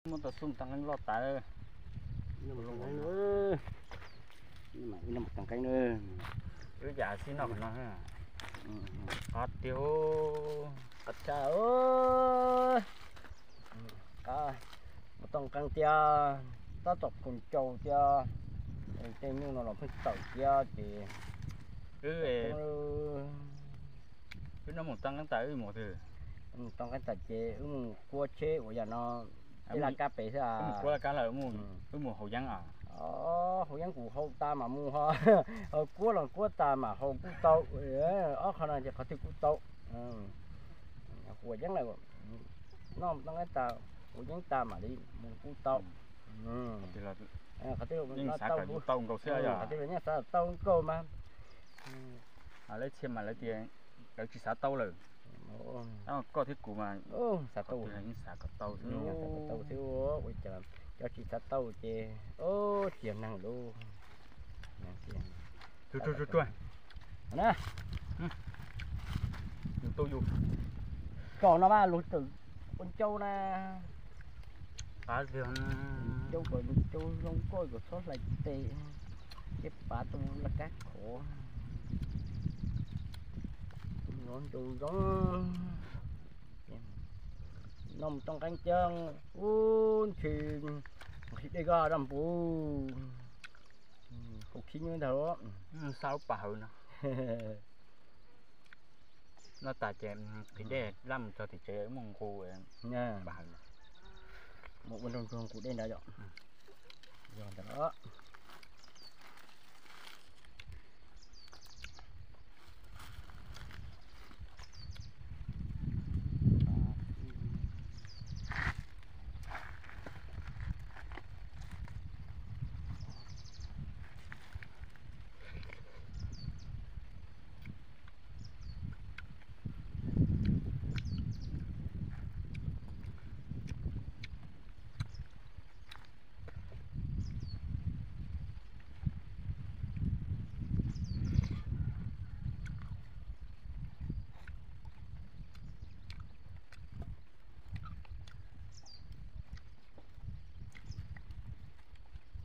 Muab tau xub tag nqeeb loj tas. Ib no mus tag nqeeb na. Wb yam xib noj qhov no. Qab tiag. Qab tshaj. Mus tau nqeeb tiag, tab tom khoom caus tiag. Tej nyuj no los pheej tawm tiag ces wb no mus tau nqeeb tas wb mus twg? Mus tau nqeeb tas ces wb mus kuab tsheb uas yam no, tej laj kab pem xwb. Wb mus kuab laj kab lawm, wb mus haus yeeb. Haus yeeb kuv haus tas mam mus ho, kuab los kuab tas mam haus kuj tau. Ob qhov no ces qhov twg kuj tau. Haus yeeb lawm, noj tau nqeeb tas, haus yeeb tas mam li mus kuj tau. Qhov twg los yeej xav kom tau nkaus xwb, qhov twg los yeej xav kom tau nkaus mas. Lawv txhia mas lawv tias lawv tsis xav tau lawm. Koj thiab kuv mas xav tau, yeej xav kom tau xwb, tau xwb. Ua cas cov tsis xav tau ces tiag neeg lauj. Tsuag tsuag tsuag. Na, yus tu yus. Kom no mas luag txawm ua ncau na. Ncau kom ncau zoo koj kom txhob hlais tes, ces pav tus laj kab khov. Ncau zoo. Noj mus tau nqeeb tiag, ub ntshis nqhis dej koj daj npus, hu khib nyob ntag. Xa lub pas hawv no. Noj tas ces nqhis dej laj mus txog tim tsev muaj nqus pas hawv no. Mus ua nrog nqus dej ntawd yom. Yog ntawd.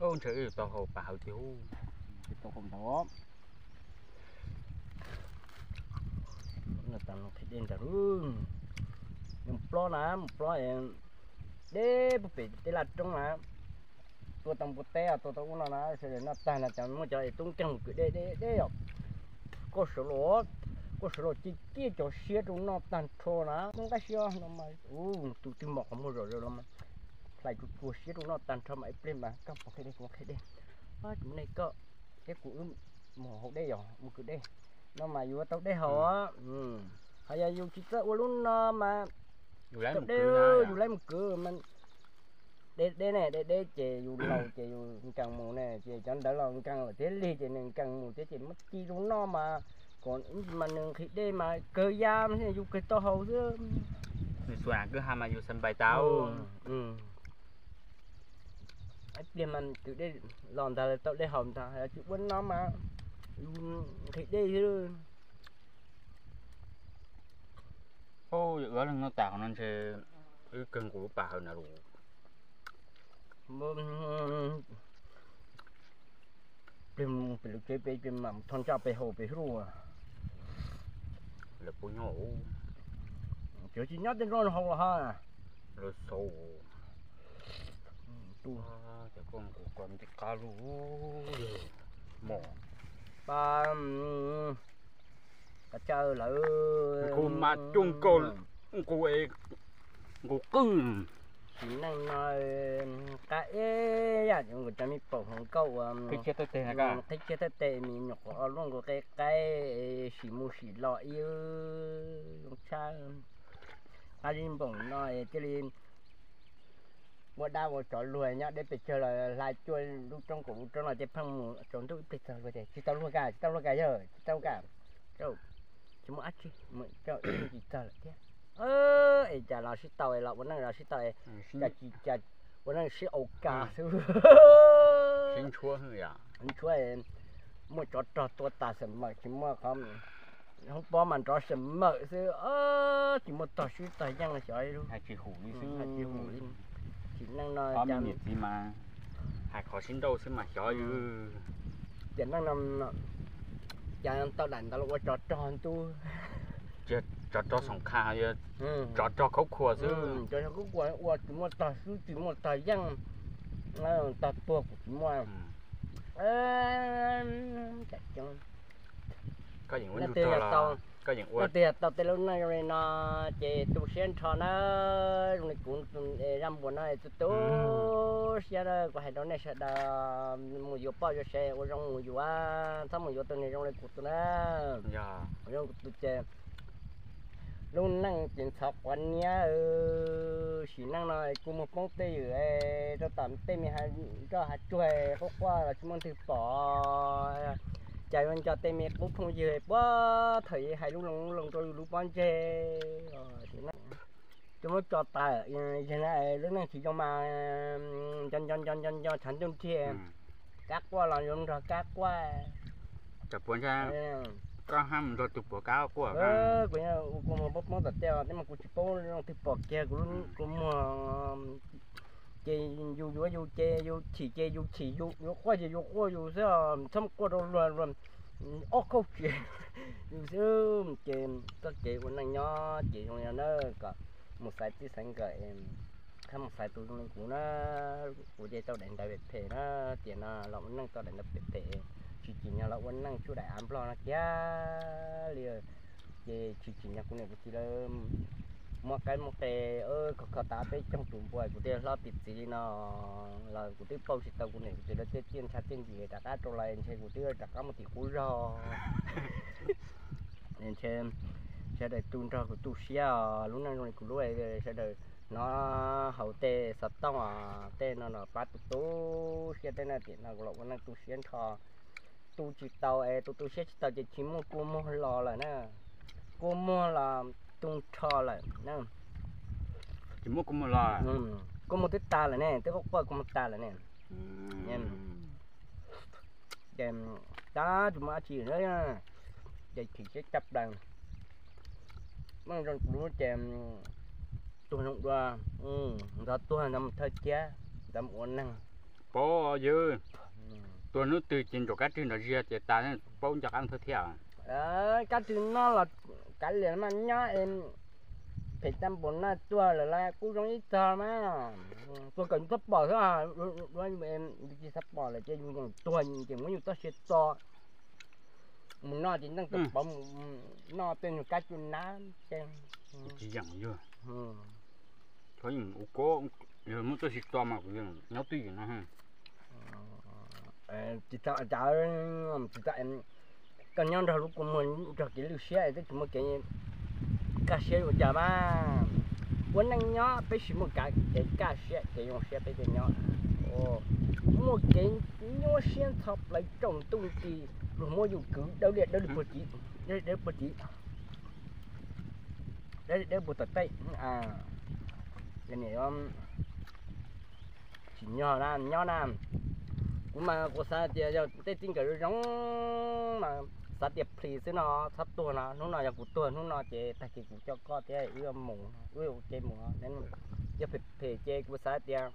Ub, ntshe wb yuav tau haus pas hawv tiag ub. Tsis tau haus ntau. Nqhis dej ntag. Mus plob na, mus plob deb puag pem tej laj roob na. Tua tau npua teb, tua tau ub no na, sawv daws noj tag no cov muaj cov es tub nkeeg mus kwm dej deb deb os. Koj sawv los, koj sawv los cia kiag cov siab rau noj tag nrho na, koj nqaij siab no mas tus twg mom qhov muag zom zaws los mas hlais tsuag tsuag siab rau noj tag nrho mas ib pliag mas koj pom qhia dej kuv qhia dej. Tsis muaj nej koj thiab kuv wb mus haus dej yom, mus kwm dej no mas yuav tau dej haus. Ho yog yus tsis txawj ua lub no mas yus laib mus kwv mas deb deb ne, deb deb ces yus laus ces yus nkees mus ne, ces cov ntawd los nkees lawm thiab lig ces nws nkees mus thiab ces muab ci rau noj mas kom mas nws nqhis dej mas kawg ya mas yus kawg tau haus xwb. Nws xuas kwj ha mas yus xav npais tau. Ib pliag mas kwv dej los ntag tau dej haus ntag, tsis ua no mas yus nqhis dej xwb. Ub, yog wb leeg noj tas qhov no ntshe wb kawg nqus lub pas hawv na lus. Pliag mus pem lub tsev pem, pem mam thov ntsaj pem haus pem hlub. Lawv puas nyob? Cov tsis nyob tej nroj haus los ha. Lawv xauv. Cov koj nqus koj nti qab lub mom. Pa, qab tsa lawm. Nqus mas cuaj nkaus, nqus, nqus qwj. Txiv neej no qab ib yam nkaus cov me paum hluas nkauj uas qhib kiag thawj teg me nyuam qhuav ob lub nqus qe qaib, sim mus sim los ib zoo tshaj. Qab li npaum no thiaj li ua dab ua tsov luag nyob deb pes tsawg los hla cuaj lub roob kaum lub roob no ces pheej mus tsaus ntuj ib pliag txog luag tias tsis tau luag ka, tsis tau luag ka yawg, tsis tau ka. Tsis muaj dab tsi, tsis txog lawm thiab. Es cas los sib tau es los ua neej los sib tau es cas ua neej sib au ka xwb. Ntshuab, muaj tsov rog tua tas xam mawm tsis muaj qhov, hoob pob mas nrov xam mawm xwb, tsis muaj tog swb tog yeej xyov li. Tsis hum li, tsis neej Ob me niam txiv mas hais qhov sib nrauj xwb mas xyov yus. Tiam neej no cas tau daim ntawd los ua tsov rog ntub, tsov rog xoom kha, tsov rog khaub khuas xwb. Tsov rog khaub khuas ua tsis muaj tog xwb, tsis muaj tog yeej, tog tuag kuj tsis muaj. Koj yeej ua ntug tog los koj yeej ua. Leej twg yog tau tej lub neej zoo li no ces tu siab nrho na, zoo li kuv zaj npuas no tu tu siab na, kuv hais rau nej sawv daws mus yuav poj yuav sev ua zoo mus yuav, txhob mus yuav tus neeg zoo li kuv tus na. Zoo kuv tus ces lub neej ces ntxhov quav niab. Sim neej no kuv mus poob tej ywm rau tom tej me nroj hav tsuag quaj quaj los tsis muaj leej twg pom, cas yuav nco tej me qub phooj ywg puag thaum hais lub loo lub loo rau yus lub pob ntseg. Sim neej cov muab tso tas, yog na lub neej tsis zoo mas nco nco nco nco nco tshav ntuj nrig, kab quaj los yuav nrog kab quaj. Koj hab mus nrog tus puas kab quaj. Kuv ua kua muag poob poob tom tej, tej mas kuv tsis paub leej twg pom kiag kuv, kuv muag ces yus yuav yus ces yus chim ces yus chim yus, yuav quaj ces yus quaj yus xwb, txhob mus quaj rau luag, luag ob kauj tsis yus xwb. Ces txoj kev ua neej nyob ces zoo li no na, kom mus xaiv txij xaiv nkawm, txhob mus xaiv tus zoo li kuv na. Kuv ces tau daim ntawv phem phem na, tiam no los ua neej tau daim ntawv phem phem, tsis tsim nyog los ua neej tsuj daim av nplog no kiag li. Ces tsis tsim nyog kuv niam kuv txiv lawv muab qaib muab qe khov kho tas peb coob tus npua, kuv thiaj hlob tiav txiv li no los kuv twb pauj tsis tau kuv niam kuv txiv lawv tej tiaj ntsha tiaj ntsim rov qab rau los ntshe kuv twb rov qab mus tim qub zog. Ntshe sawv daws tu nrog kuv tu siab os, lub neej zoo li kuv lub, sawv daws hnov hauv tej xov tooj os, tej no los pab tu tu siab tej na, tiam no kuv los ua neej tu siab nrho. Tu tsis tau es tu tu siab tsis tau ces tsis muaj kua muag los lawm na, kua muag los tu nrho lawm na. Tsis muaj kua muag los, kua muag twb tas lawm ne, twb quaj quaj kua muag tas lawm ne. Ces tab tsis muaj dab tsi, ces chim siab caj plaws. Meej zoo kuv ces tuag zoo dua, ntxov tuag ntxov mus thawj thiab, ntxov mus ua neeg. Paub yog tuag hnub twg ces ntsaum kab rwg nrov ziag ces tas, paub nco qab mus thawj thiab. Kab rwg noj los kav liam mas nyob es phem tag npaum no, tuag lawm los kuj zoo ib txog mas. Tuag kom yus txhob pom xwb, yus tsis txhob pom lawm ces yus yeej tuag ces muab yus txoj sia txo mus noj ces neej tau pov mus noj tej nyuag kab cua nab ces tsis yeem yus. Thov yeem ua kab, yog muab txoj sia txo mas kuv yeej nyob twj ywm no. Tsis txhob, tsis txhob, koj nyob nrog lub kua muag nrog kev lwj siab twb tsis muaj kev kaj siab ua cas mas. Ua neej nyob peb sim muaj kev kaj siab kev zoo siab peb thiaj nyob. Muaj kev nyuaj siab ntxhov plaws tsaus ntuj nti, luag muab yus kwv dawb liaj dawb li puag tid, dawb puag tid, dawb puag tom tej. Tsim nyog na nyob na, kuv mas kuv xav tias yog tej txij nkawm zoo mas xav tias plis xwb no, txhob tuag no. Hnub no yog kuv tuag hnub no ces tag kis kuv coj koj thiab wb mus, wb ua ke mus. Yog phem phem ces kuv xav tias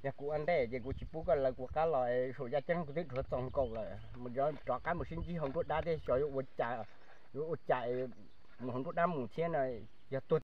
yog kuv ua ntej ces kuv tsis pub koj lawv kuv qab los, saum yaj ceeb kuv twb dhuav txaus nkaus lawm, mus rov qab mus sib ntsib hauv nruab dab thiab xyov yuav ua cas, yuav ua cas mus hauv nruab dab mus thiab no. Yog tuag